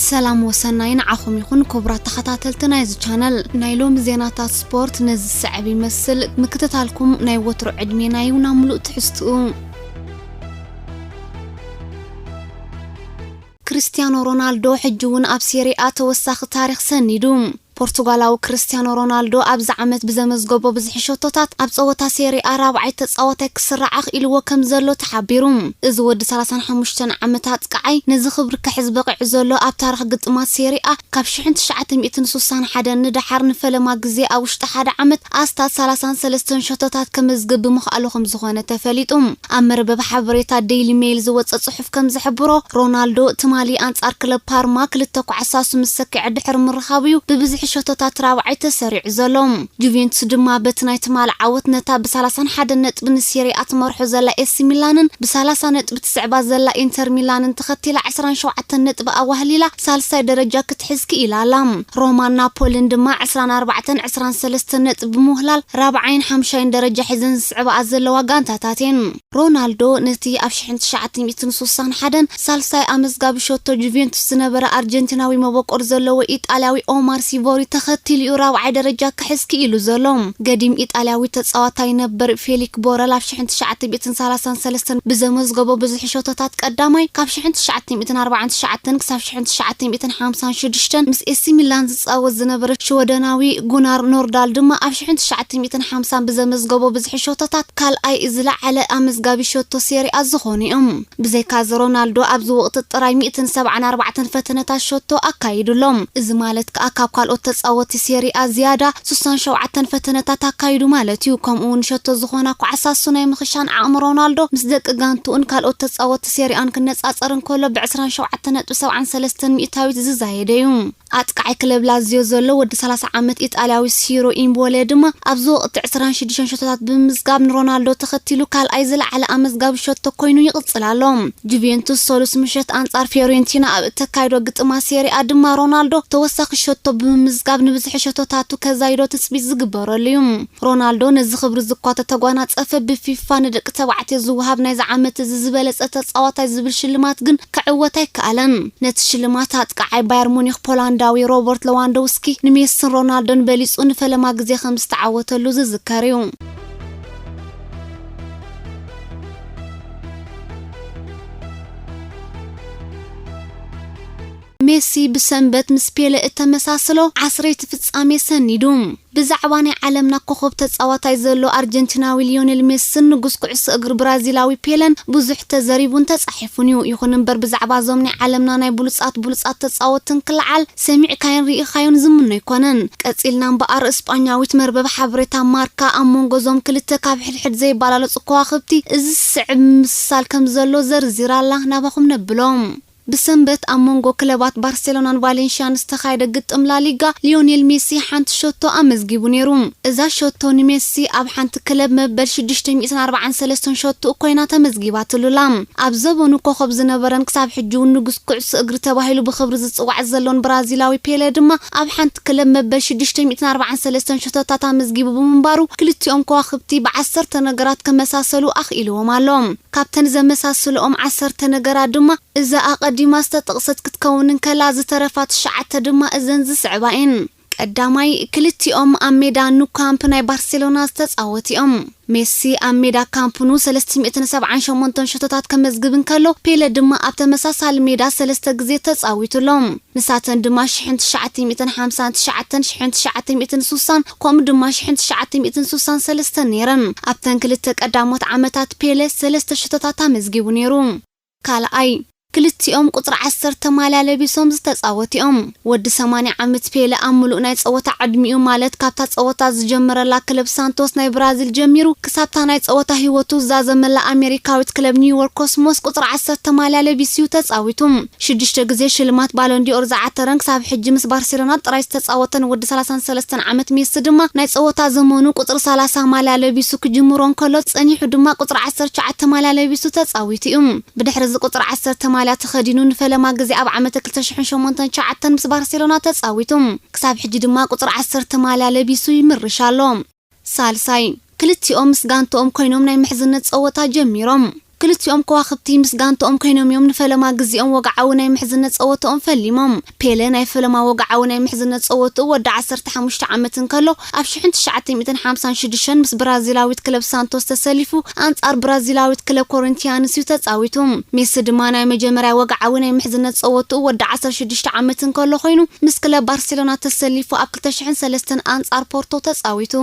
ሰላም ወሰናይ ንዓኹም ይኹን ክቡራት ተኸታተልቲ ናይዚ ቻነል። ናይ ሎሚ ዜናታት ስፖርት ነዚ ዝስዕብ ይመስል። ምክትታልኩም ናይ ወትሮ ዕድሜና እዩ። ናብ ምሉእ ትሕዝትኡ። ክርስቲያኖ ሮናልዶ ሕጂ እውን ኣብ ሴሪኣ ተወሳኺ ታሪኽ ሰኒዱ። ፖርቱጋላዊ ክርስቲያኖ ሮናልዶ ኣብዚ ዓመት ብዘመዝገቦ ብዝሒ ሸቶታት ኣብ ጸወታ ሴሪኣ ራብዓይ ተጻዋታይ ክስራዕ ኣኽኢልዎ ከም ዘሎ ተሓቢሩ። እዚ ወዲ ሰላሳን ሓሙሽተን ዓመት ኣጥቃዓይ ነዚ ክብሪ ክሕዝ በቒዑ ዘሎ ኣብ ታሪኽ ግጥማት ሴሪኣ ካብ ሽሕን ትሽዓተ ሚእትን ሱሳን ሓደን ንደሓር ንፈለማ ግዜ ኣብ ውሽጢ ሓደ ዓመት ኣስታት ሰላሳን ሰለስተን ሸቶታት ከመዝግብ ብምኽኣሉ ከም ዝኾነ ተፈሊጡ። ኣብ መርበብ ሓበሬታ ዴይሊ ሜይል ዝወጸ ጽሑፍ ከም ዝሕብሮ፣ ሮናልዶ ትማሊ ኣንጻር ክለብ ፓርማ ክልተ ኳዕሳሱ ምስ ሰኪዐ ድሕሪ ምርኻቡ እዩ ብብዝሒ ሸቶታት ራብዓይ ተሰሪዑ ዘሎ። ጁቬንቱስ ድማ በቲ ናይ ትማሊ ዓወት ነታ ብ ሰላሳን ሓደን ነጥቢ ንሴሪኣ ትመርሖ ዘላ ኤሲ ሚላንን ብ ሰላሳ ነጥቢ ትስዕባ ዘላ ኢንተር ሚላንን ተኸቲላ ዕስራን ሸውዓተን ነጥቢ ኣዋህሊላ ሳልሳይ ደረጃ ክትሕዝ ክኢላ ኣላ። ሮማን ናፖልን ድማ ዕስራን ኣርባዕተን ዕስራን ሰለስተን ነጥቢ ብምውህላል ራብዓይን ሓምሻይን ደረጃ ሒዘን ዝስዕባኣ ዘለዋ ጋንታታት እየን። ሮናልዶ ነቲ ኣብ ሽሕን ትሽዓተ ሚእትን ሱሳን ሓደን ሳልሳይ ኣመዝጋቢ ሸቶ ጁቬንቱስ ዝነበረ ኣርጀንቲናዊ መበቆል ዘለዎ ኢጣልያዊ ኦማር ሲቮሪ ተኸቲሉ እዩ ራብዓይ ደረጃ ክሕዝ ክኢሉ ዘሎ። ገዲም ኢጣልያዊ ተጻዋታይ ነበር ፌሊክ ቦረል ኣብ ሽሕን ትሽዓተ ሚእትን ሰላሳን ሰለስተን ብዘመዝገቦ ብዝሒ ሸቶታት ቀዳማይ፣ ካብ ሽሕን ትሽዓተ ሚእትን ኣርባዓን ትሽዓተን ክሳብ ሽሕን ትሽዓተ ሚእትን ሓምሳን ሽዱሽተን ምስ ኤሲ ሚላን ዝጻወት ዝነበረ ሽወደናዊ ጉናር ኖርዳል ድማ ኣብ ሽሕን ትሽዓተ ሚእትን ሓምሳን ብዘመዝገቦ ብዝሒ ሸቶታት ካልኣይ ዝለዓለ ኣመዝጋቢ ሸቶ ሴሪኣ ዝኾኑ እዮም። ብዘይካዚ ሮናልዶ ኣብዚ ወቕቲ ጥራይ ሚእትን ሰብዓን ኣርባዕተን ፈተነታት ሸቶ ኣካይዱ ኣሎ። እዚ ማለት ከኣ ካብ ካልኦት ተጻወትቲ ሴሪኣ ዝያዳ ሱሳን ሸውዓተን ፈተነታት ኣካይዱ ማለት እዩ። ከምኡ እውን ሸቶ ዝኾና ኳዕሳሱ ናይ ምኽሻን ዓቕሚ ሮናልዶ ምስ ደቂ ጋንትኡን ካልኦት ተጻወትቲ ሴሪኣን ክነጻጸር እንከሎ ብ ዕስራን ሸውዓተን ነጥቢ ሰብዓን ሰለስተን ሚእታዊት ዝዛየደ እዩ። ኣጥቃዓይ ክለብ ላዚዮ ዘሎ ወዲ ሰላሳ ዓመት ኢጣልያዊ ሲሮ ኢምቦሌ ድማ ኣብዚ ወቕቲ ዕስራን ሽዱሽተን ሸቶታት ብምምዝጋብ ንሮናልዶ ተኸቲሉ ካልኣይ ዝለዓለ ኣመዝጋቢ ሸቶ ኮይኑ ይቕጽል ኣሎ። ጁቬንቱስ ሰሉስ ምሸት ኣንጻር ፊዮሬንቲና ኣብ እተካይዶ ግጥማ ሴሪኣ ድማ ሮናልዶ ተወሳኺ ሸቶ ብምምዝጋብ ንብዝሒ ሸቶታቱ ከዛይዶ ትጽቢት ዝግበረሉ እዩ። ሮናልዶ ነዚ ክብሪ ዝኳ ተተጓናጸፈ ብፊፋ ንደቂ ተባዕትዮ ዝወሃብ ናይዚ ዓመት እዚ ዝበለጸ ተጻዋታይ ዝብል ሽልማት ግን ክዕወት ኣይከኣለን። ነቲ ሽልማት ኣጥቃዓይ ባየር ሙኒክ ፖላንዳዊ ሮበርት ሌዋንዶውስኪ ንሜስን ሮናልዶን በሊጹ ንፈለማ ግዜ ከም ዝተዓወተሉ ዝዝከር እዩ። ሜሲ ብሰንበት ምስ ፔለ እተመሳስሎ ዓስረይቲ ፍጻሜ ሰኒዱ። ብዛዕባ ናይ ዓለምና ኮኸብ ተጻዋታይ ዘሎ ኣርጀንቲናዊ ሊዮኔል ሜስን ንጉስ ኩዕሶ እግሪ ብራዚላዊ ፔለን ብዙሕ ተዘሪቡን ተጻሒፉን እዩ። ይኹን እምበር ብዛዕባ እዞም ናይ ዓለምና ናይ ብሉጻት ብሉጻት ተጻወትን ክለዓል ሰሚዕካዮን ርኢኻዮን ዝምኖ ኣይኮነን። ቀጺልና እምበኣር እስጳኛዊት መርበብ ሓበሬታ ማርካ ኣብ መንጎ እዞም ክልተ ካብ ሕድሕድ ዘይበላለጹ ከዋኽብቲ እዚ ዝስዕብ ምምስሳል ከም ዘሎ ዘርዚራ ኣላ። ናባኹም ነብሎም። ብሰንበት ኣብ መንጎ ክለባት ባርሴሎናን ቫሌንሽያን ዝተኻየደ ግጥም ላሊጋ ሊዮኔል ሜሲ ሓንቲ ሸቶ ኣመዝጊቡ ነይሩ። እዛ ሸቶ ንሜሲ ኣብ ሓንቲ ክለብ መበል ሽዱሽተ ሚእትን ኣርባዓን ሰለስተን ሸቶኡ ኮይና ተመዝጊባትሉ ኣላ። ኣብ ዘበኑ ኮኸብ ዝነበረን ክሳብ ሕጂ እውን ንጉስ ኩዕሶ እግሪ ተባሂሉ ብኽብሪ ዝጽዋዕ ዘሎን ብራዚላዊ ፔለ ድማ ኣብ ሓንቲ ክለብ መበል ሽዱሽተ ሚእትን ኣርባዓን ሰለስተን ሸቶታት ኣመዝጊቡ ብምንባሩ ክልቲኦም ከዋኽብቲ ብዓሰርተ ነገራት ከመሳሰሉ ኣኽኢልዎም ኣሎ። ካብተን ዘመሳስልኦም ዓሰርተ ነገራት ድማ እዛ ኣቐዲማ ዝተጠቕሰት ክትከውን እንከላ፣ ዝተረፋ ትሽዓተ ድማ እዘን ዝስዕባ እየን። ቀዳማይ፣ ክልቲኦም ኣብ ሜዳ ኑ ካምፕ ናይ ባርሴሎና ዝተጻወቱ እዮም። ሜሲ ኣብ ሜዳ ካምፕ ኑ ሰለስተ ሚእትን ሰብዓን ሸሞንተን ሸቶታት ከመዝግብ እንከሎ፣ ፔለ ድማ ኣብ ተመሳሳሊ ሜዳ ሰለስተ ግዜ ተጻዊቱ ኣሎ። ንሳተን ድማ ሽሕን ትሽዓተ ሚእትን ሓምሳን ትሽዓተን፣ ሽሕን ትሽዓተ ሚእትን ሱሳን፣ ከምኡ ድማ ሽሕን ትሽዓተ ሚእትን ሱሳን ሰለስተን ነይረን። ኣብተን ክልተ ቀዳሞት ዓመታት ፔለ ሰለስተ ሽቶታት ኣመዝጊቡ ነይሩ። ካልኣይ፣ ክልቲኦም ቁጽሪ ዓሰርተ ማልያ ለቢሶም ዝተጻወቱ እዮም። ወዲ ሰማንያ ዓመት ፔለ ኣብ ምሉእ ናይ ጸወታ ዕድሚኡ፣ ማለት ካብታ ጸወታ ዝጀመረላ ክለብ ሳንቶስ ናይ ብራዚል ጀሚሩ፣ ክሳብታ ናይ ጸወታ ህይወቱ ዝዛዘመላ ኣሜሪካዊት ክለብ ኒውዮርክ ኮስሞስ ቁጽሪ ዓሰርተ ማልያ ለቢሱ እዩ ተጻዊቱ። ሽዱሽተ ግዜ ሽልማት ባሎንዲኦር ዝዓተረን ክሳብ ሕጂ ምስ ባርሴሎና ጥራይ ዝተጻወተን ወዲ ሰላሳን ሰለስተን ዓመት ሜሲ ድማ ናይ ጸወታ ዘመኑ ቁጽሪ ሰላሳ ማልያ ለቢሱ ክጅምሮ እንከሎ፣ ጸኒሑ ድማ ቁጽሪ ዓሰርተ ትሽዓተ ማልያ ለቢሱ ተጻዊቱ እዩ። ብድሕሪ እዚ ቁጽሪ ዓሰርተ ማልያ ተኸዲኑ ንፈለማ ግዜ ኣብ ዓመተ ክልተ ሽሕን ሸሞንተን ትሽዓተን ምስ ባርሴሎና ተጻዊቱ። ክሳብ ሕጂ ድማ ቁጽሪ ዓሰርተ ማልያ ለቢሱ ይምርሽ ኣሎ። ሳልሳይ፣ ክልቲኦም ምስ ጋንትኦም ኮይኖም ናይ ምሕዝነት ጸወታ ጀሚሮም። ክልቲኦም ከዋኽብቲ ምስ ጋንትኦም ኮይኖም እዮም ንፈለማ ግዜኦም ወግዓዊ ናይ ምሕዝነት ጸወትኦም ፈሊሞም። ፔለ ናይ ፈለማ ወግዓዊ ናይ ምሕዝነት ጸወትኡ ወዲ ዓሰርተ ሓሙሽተ ዓመት እንከሎ፣ ኣብ ሽሕን ትሽዓተ ሚእትን ሓምሳን ሽዱሽተን ምስ ብራዚላዊት ክለብ ሳንቶስ ተሰሊፉ ኣንጻር ብራዚላዊት ክለብ ኮሪንቲያንስ እዩ ተጻዊቱ። ሜሲ ድማ ናይ መጀመርያ ወግዓዊ ናይ ምሕዝነት ጸወትኡ ወዲ ዓሰርተ ሽዱሽተ ዓመት እንከሎ ኮይኑ፣ ምስ ክለብ ባርሴሎና ተሰሊፉ ኣብ ክልተ ሽሕን ሰለስተን ኣንጻር ፖርቶ ተጻዊቱ።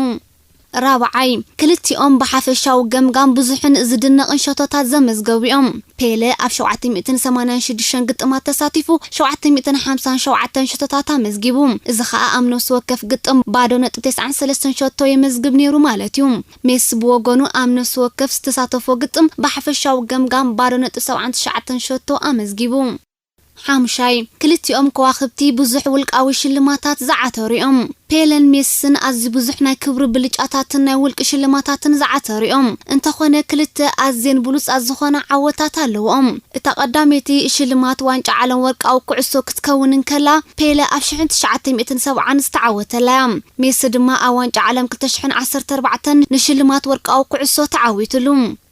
ራብዓይ፣ ክልቲኦም ብሓፈሻዊ ገምጋም ብዙሕን ዝድነቕን ሸቶታት ዘመዝገቡ እዮም። ፔለ ኣብ ሸውዓተ ሚእትን ሰማንያን ሽዱሽተን ግጥማት ተሳቲፉ፣ ሸውዓተ ሚእትን ሓምሳን ሸውዓተን ሸቶታት ኣመዝጊቡ። እዚ ኸኣ ኣብ ነፍሲ ወከፍ ግጥም ባዶ ነጥቢ ተስዓን ሰለስተን ሸቶ የመዝግብ ነይሩ ማለት እዩ። ሜሲ ብወገኑ ኣብ ነፍሲ ወከፍ ዝተሳተፎ ግጥም ብሓፈሻዊ ገምጋም ባዶ ነጥቢ ሰብዓን ትሽዓተን ሸቶ ኣመዝጊቡ። ሓሙሻይ፣ ክልቲኦም ከዋኽብቲ ብዙሕ ውልቃዊ ሽልማታት ዝዓተሩ እዮም። ፔለን ሜስን ኣዝዩ ብዙሕ ናይ ክብሪ ብልጫታትን ናይ ውልቂ ሽልማታትን ዝዓተሩ እዮም። እንተኾነ፣ ክልተ ኣዝየን ብሉጻት ዝኾና ዓወታት ኣለዎም። እታ ቀዳመይቲ ሽልማት ዋንጫ ዓለም ወርቃዊ ኩዕሶ ክትከውን እንከላ፣ ፔለ ኣብ ሽሕን ትሽዓተ ሚእትን ሰብዓን ዝተዓወተላ እያ። ሜሲ ድማ ኣብ ዋንጫ ዓለም ክልተ ሽሕን ዓሰርተ ኣርባዕተን ንሽልማት ወርቃዊ ኩዕሶ ተዓዊትሉ።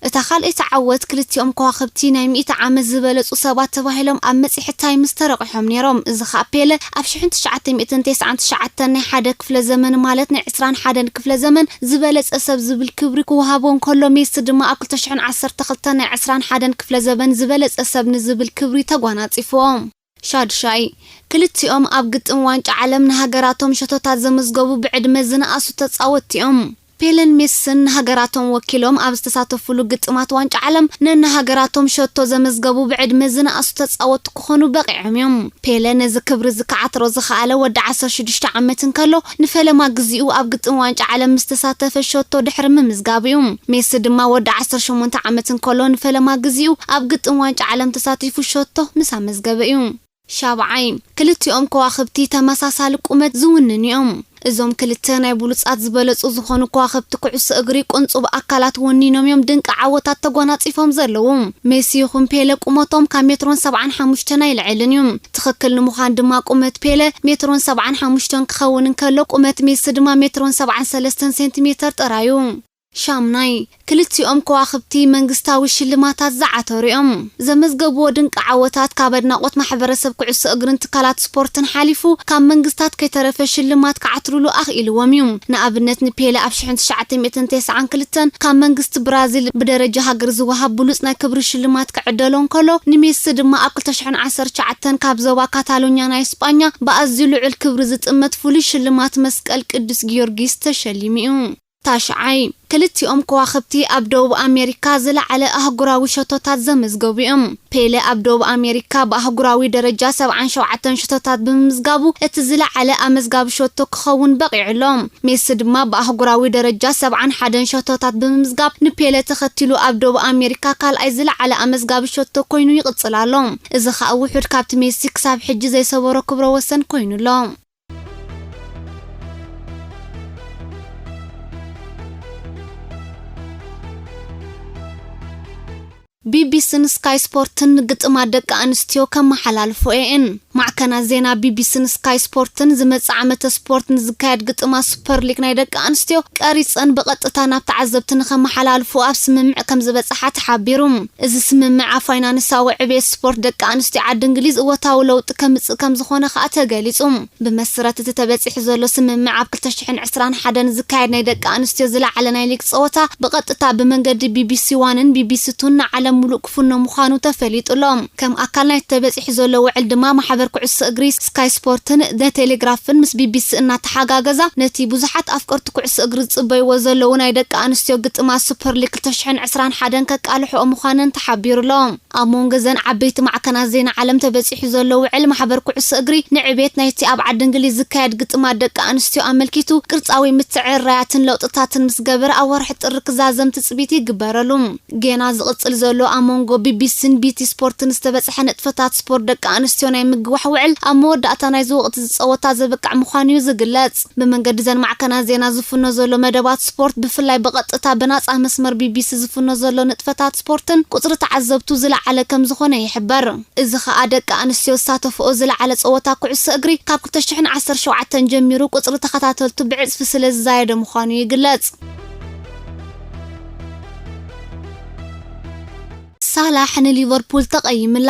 እታ ካልኣይቲ ዓወት፣ ክልቲኦም ከዋኽብቲ ናይ ሚእቲ ዓመት ዝበለጹ ሰባት ተባሂሎም ኣብ መጽሔት ታይምስ ተረቑሖም ነይሮም። እዚ ኸኣ ፔለ ኣብ ሽሕን ትሽዓተ ሚእትን ተስዓን ትሽዓተን ናይ ሓደ ክፍለ ዘመን፣ ማለት ናይ ዕስራን ሓደን ክፍለ ዘመን ዝበለጸ ሰብ ዝብል ክብሪ ክወሃቦ እንከሎ፣ ሜሲ ድማ ኣብ ክልተ ሽሕን ዓሰርተ ክልተን ናይ ዕስራን ሓደን ክፍለ ዘመን ዝበለጸ ሰብ ንዝብል ክብሪ ተጓናጺፍዎ። ሻድሻይ፣ ክልቲኦም ኣብ ግጥም ዋንጫ ዓለም ንሃገራቶም ሸቶታት ዘመዝገቡ ብዕድመ ዝነኣሱ ተጻወትቲ እዮም። ፔለን ሜስን ንሃገራቶም ወኪሎም ኣብ ዝተሳተፉሉ ግጥማት ዋንጫ ዓለም ነንሃገራቶም ሸቶ ዘመዝገቡ ብዕድመ ዝነኣሱ ተጻወትቲ ክኾኑ በቒዖም እዮም። ፔለ ነዚ ክብሪ እዚ ክዓትሮ ዝኸኣለ ወዲ ዓሰርተ ሽዱሽተ ዓመት እንከሎ፣ ንፈለማ ግዜኡ ኣብ ግጥም ዋንጫ ዓለም ምስ ተሳተፈ ሸቶ ድሕሪ ምምዝጋቡ እዩ። ሜሲ ድማ ወዲ ዓሰርተ ሸሞንተ ዓመት እንከሎ ንፈለማ ግዜኡ ኣብ ግጥም ዋንጫ ዓለም ተሳቲፉ ሸቶ ምስ ኣመዝገበ እዩ። ሻብዓይ፣ ክልቲኦም ከዋኽብቲ ተመሳሳሊ ቁመት ዝውንን እዮም። እዞም ክልተ ናይ ብሉጻት ዝበለጹ ዝኾኑ ከዋኽብቲ ኩዕሶ እግሪ ቁንጹብ ኣካላት ወኒኖም እዮም ድንቂ ዓወታት ተጓናጺፎም ዘለዉ። ሜሲ ይኹን ፔለ ቁመቶም ካብ ሜትሮን ሰብዓን ሓሙሽተን ኣይልዕልን እዩ። ትኽክል ንምዃን ድማ ቁመት ፔለ ሜትሮን ሰብዓን ሓሙሽተን ክኸውን እንከሎ፣ ቁመት ሜሲ ድማ ሜትሮን ሰብዓን ሰለስተን ሴንቲሜተር ጥራይ እዩ። ሻምናይ፣ ክልቲኦም ከዋኽብቲ መንግስታዊ ሽልማታት ዝዓተሩ እዮም። ዘመዝገብዎ ድንቂ ዓወታት ካብ ኣድናቖት ማሕበረሰብ ኩዕሶ እግርን ትካላት ስፖርትን ሓሊፉ፣ ካብ መንግስታት ከይተረፈ ሽልማት ክዓትሩሉ ኣኽኢልዎም እዩ። ንኣብነት፣ ንፔለ ኣብ ሽሕን ትሽዓተ ሚእትን ተስዓን ክልተን ካብ መንግስቲ ብራዚል ብደረጃ ሃገር ዝወሃብ ብሉጽ ናይ ክብሪ ሽልማት ክዕደሎ እንከሎ፣ ንሜሲ ድማ ኣብ ክልተ ሽሕን ዓሰርተ ትሽዓተን ካብ ዞባ ካታሎኛ ናይ ስጳኛ ብኣዝዩ ልዑል ክብሪ ዝጥመት ፍሉይ ሽልማት መስቀል ቅዱስ ጊዮርጊስ ተሸሊሙ እዩ። ታሽዓይ፣ ክልቲኦም ከዋኽብቲ ኣብ ደቡብ ኣሜሪካ ዝለዓለ ኣህጉራዊ ሸቶታት ዘመዝገቡ እዮም። ፔለ ኣብ ደቡብ ኣሜሪካ ብኣህጉራዊ ደረጃ ሰብዓን ሸውዓተን ሸቶታት ብምምዝጋቡ፣ እቲ ዝለዓለ ኣመዝጋቢ ሸቶ ክኸውን በቒዑ ኣሎ። ሜሲ ድማ ብኣህጉራዊ ደረጃ ሰብዓን ሓደን ሸቶታት ብምምዝጋብ፣ ንፔለ ተኸቲሉ ኣብ ደቡብ ኣሜሪካ ካልኣይ ዝለዓለ ኣመዝጋቢ ሸቶ ኮይኑ ይቕጽል ኣሎ። እዚ ኸኣ ውሑድ ካብቲ ሜሲ ክሳብ ሕጂ ዘይሰበሮ ክብረ ወሰን ኮይኑ ኣሎ። ቢቢሲን ስካይ ስፖርትን ግጥማት ደቂ ኣንስትዮ ከመሓላልፎ እየን። ማዕከናት ዜና ቢቢሲን ስካይ ስፖርትን ዝመጽእ ዓመተ ስፖርት ንዝካየድ ግጥማት ሱፐር ሊግ ናይ ደቂ ኣንስትዮ ቀሪጸን ብቐጥታ ናብ ተዓዘብቲ ንኸመሓላልፉ ኣብ ስምምዕ ከም ዝበጽሓ ተሓቢሩ። እዚ ስምምዕ ኣብ ፋይናንሳዊ ዕቤት ስፖርት ደቂ ኣንስትዮ ዓዲ እንግሊዝ እወታዊ ለውጢ ከምጽእ ከም ዝኾነ ኸኣ ተገሊጹ። ብመሰረት እቲ ተበጺሑ ዘሎ ስምምዕ፣ ኣብ ክልተ ሽሕን ዕስራን ሓደን ዝካየድ ናይ ደቂ ኣንስትዮ ዝለዓለ ናይ ሊግ ጸወታ ብቐጥታ ብመንገዲ ቢቢሲ ዋንን ቢቢሲ ቱን ንዓለም ሙሉእ ክፍኖ ምዃኑ ተፈሊጡ ኣሎ። ከም ኣካል ናይቲ ተበጺሑ ዘሎ ውዕል ድማ፣ ማሕበር ኩዕሶ እግሪ ስካይ ስፖርትን ዘ ቴሌግራፍን ምስ ቢቢሲ እናተሓጋገዛ፣ ነቲ ብዙሓት ኣፍቀርቲ ኩዕሶ እግሪ ዝጽበይዎ ዘለዉ ናይ ደቂ ኣንስትዮ ግጥማት ሱፐር ሊግ ክልተ ሽሕን ዕስራን ሓደን ከቃልሕኦ ምዃነን ተሓቢሩ ኣሎ። ኣብ መንጎ እዘን ዓበይቲ ማዕከናት ዜና ዓለም ተበጺሑ ዘሎ ውዕል፣ ማሕበር ኩዕሶ እግሪ ንዕቤት ናይቲ ኣብ ዓዲ እንግሊዝ ዝካየድ ግጥማት ደቂ ኣንስትዮ ኣመልኪቱ ቅርጻዊ ምትዕርራያትን ለውጥታትን ምስ ገበረ፣ ኣብ ወርሒ ጥሪ ክዛዘም ትጽቢት ይግበረሉ። ጌና ዝቕጽል ዘሎ ኣብ መንጎ ቢቢሲን ቢቲ ስፖርትን ዝተበጽሐ ንጥፈታት ስፖርት ደቂ ኣንስትዮ ናይ ምግዋሕ ውዕል፣ ኣብ መወዳእታ ናይዚ ወቕቲ ዝጸወታ ዘብቅዕ ምዃኑ እዩ ዝግለጽ። ብመንገዲ እዘን ማዕከናት ዜና ዝፍኖ ዘሎ መደባት ስፖርት፣ ብፍላይ ብቐጥታ ብናጻ መስመር ቢቢሲ ዝፍኖ ዘሎ ንጥፈታት ስፖርትን ቁጽሪ ተዓዘብቱ ዝለዓለ ከም ዝኾነ ይሕበር። እዚ ኸኣ ደቂ ኣንስትዮ ዝሳተፍኦ ዝለዓለ ጸወታ ኩዕሶ እግሪ ካብ ክልተ ሽሕን ዓሰርተ ሸውዓተን ጀሚሩ ቁጽሪ ተኸታተልቱ ብዕጽፊ ስለ ዝዛየደ ምዃኑ ይግለጽ። ሳላሕ ንሊቨርፑል ተቐይምላ።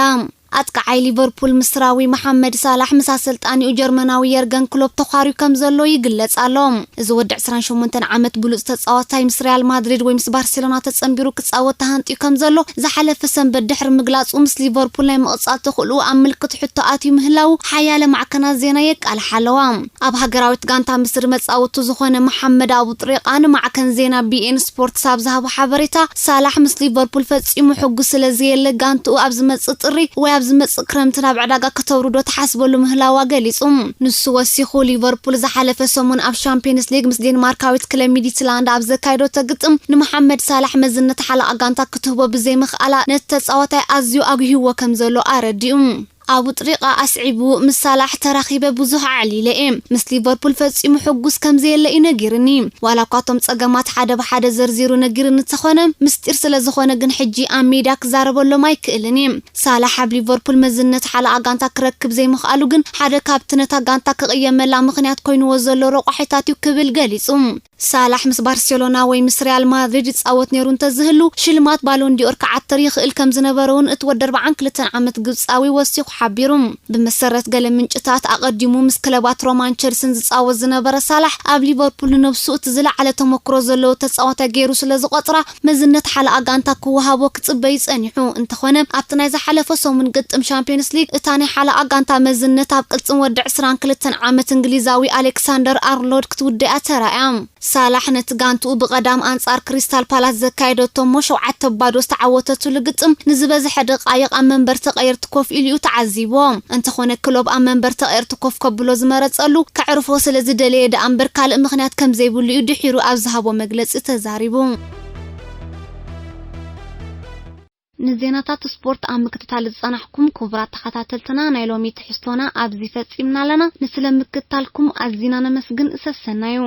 ኣጥቃዓይ ሊቨርፑል ምስራዊ መሓመድ ሳላሕ ምስ ኣሰልጣኒኡ ጀርመናዊ የርገን ክሎፕ ተዃርዩ ከም ዘሎ ይግለጽ ኣሎ። እዚ ወዲ ዕስራን ሸሞንተን ዓመት ብሉጽ ተጻዋታይ ምስ ሪያል ማድሪድ ወይ ምስ ባርሴሎና ተጸንቢሩ ክጻወት ተሃንጥዩ ከም ዘሎ ዝሓለፈ ሰንበት ድሕሪ ምግላጹ፣ ምስ ሊቨርፑል ናይ ምቕጻል ተኽእልኡ ኣብ ምልክት ሕቶ ኣትዩ ምህላዉ ሓያለ ማዕከናት ዜና የቃልሓ ኣለዋ። ኣብ ሃገራዊት ጋንታ ምስሪ መጻወቱ ዝኾነ መሓመድ ኣቡ ጥሪቃ ንማዕከን ዜና ቢኤን ስፖርትስ ኣብ ዝሃቦ ሓበሬታ፣ ሳላሕ ምስ ሊቨርፑል ፈጺሙ ሕጉስ ስለ ዘየለ፣ ጋንትኡ ኣብ ዝመጽእ ጥሪ ወይ ኣብ ዝመጽእ ክረምቲ ናብ ዕዳጋ ከተውርዶ ትሓስበሉ ምህላዋ ገሊጹ። ንሱ ወሲኹ፣ ሊቨርፑል ዝሓለፈ ሰሙን ኣብ ሻምፒየንስ ሊግ ምስ ዴንማርካዊት ክለብ ሚድትላንድ ኣብ ዘካየዶ ተግጥም፣ ንመሓመድ ሳላሕ መዝነት ሓለቓ ጋንታ ክትህቦ ብዘይምኽኣላ፣ ነቲ ተጻዋታይ ኣዝዩ ኣጉሂዎ ከም ዘሎ ኣረዲኡ። ኣቡ ጥሪቃ ኣስዒቡ፣ ምስ ሳላሕ ተራኺበ ብዙሕ ኣዕሊለ እየ። ምስ ሊቨርፑል ፈጺሙ ሕጉስ ከም ዘየለ እዩ ነጊርኒ። ዋላ እኳ እቶም ጸገማት ሓደ ብሓደ ዘርዚሩ ነጊርኒ እንተኾነ፣ ምስጢር ስለ ዝኾነ ግን ሕጂ ኣብ ሜድያ ክዛረበሎም ኣይክእልን እየ። ሳላሕ ኣብ ሊቨርፑል መዝነት ሓለቓ ጋንታ ክረክብ ዘይምኽኣሉ ግን ሓደ ካብቲ ነታ ጋንታ ክቕየመላ ምኽንያት ኮይንዎ ዘሎ ረቋሒታት እዩ ክብል ገሊጹ። ሳላሕ ምስ ባርሴሎና ወይ ምስ ሪያል ማድሪድ ይጻወት ነይሩ እንተዝህሉ፣ ሽልማት ባሎን ዲኦር ክዓትር ይኽእል ከም ዝነበረ እውን እቲ ወዲ ኣርባዓን ክልተን ዓመት ግብጻዊ ወሲኹ ሓቢሩ። ብመሰረት ገለ ምንጭታት፣ ኣቐዲሙ ምስ ክለባት ሮማን ቸልሲን ዝጻወት ዝነበረ ሳላሕ፣ ኣብ ሊቨርፑል ንነብሱ እቲ ዝለዓለ ተመክሮ ዘለዎ ተጻዋታይ ገይሩ ስለ ዝቖጽራ፣ መዝነት ሓለቓ ጋንታ ክወሃቦ ክጽበይ ጸኒሑ። እንተኾነ፣ ኣብቲ ናይ ዝሓለፈ ሰሙን ግጥም ሻምፒዮንስ ሊግ፣ እታ ናይ ሓለቓ ጋንታ መዝነት ኣብ ቅልጽም ወዲ ዕስራን ክልተን ዓመት እንግሊዛዊ ኣሌክሳንደር ኣርኖልድ ክትውድእያ ተራእያ። ሳላሕ ነቲ ጋንትኡ ብቐዳም ኣንጻር ክሪስታል ፓላስ ዘካየደቶ እሞ ሸውዓተ ባዶ ዝተዓወተትሉ ግጥም ንዝበዝሐ ደቃይቕ ኣብ መንበር ተቐየርቲ ኮፍ ኢሉ እዩ ተዓዚብዎ። እንተኾነ ክሎፕ ኣብ መንበር ተቐየርቲ ኮፍ ከብሎ ዝመረጸሉ ከዕርፎ ስለ ዝደለየ ደኣ እምበር ካልእ ምኽንያት ከም ዘይብሉ እዩ ድሒሩ ኣብ ዝሃቦ መግለጺ ተዛሪቡ። ንዜናታት ስፖርት ኣብ ምክትታል ዝጸናሕኩም ክቡራት ተኸታተልትና፣ ናይ ሎሚ ትሕዝቶና ኣብዚ ፈጺምና ኣለና። ንስለ ምክትታልኩም ኣዚና ነመስግን። ሰሰናዩ።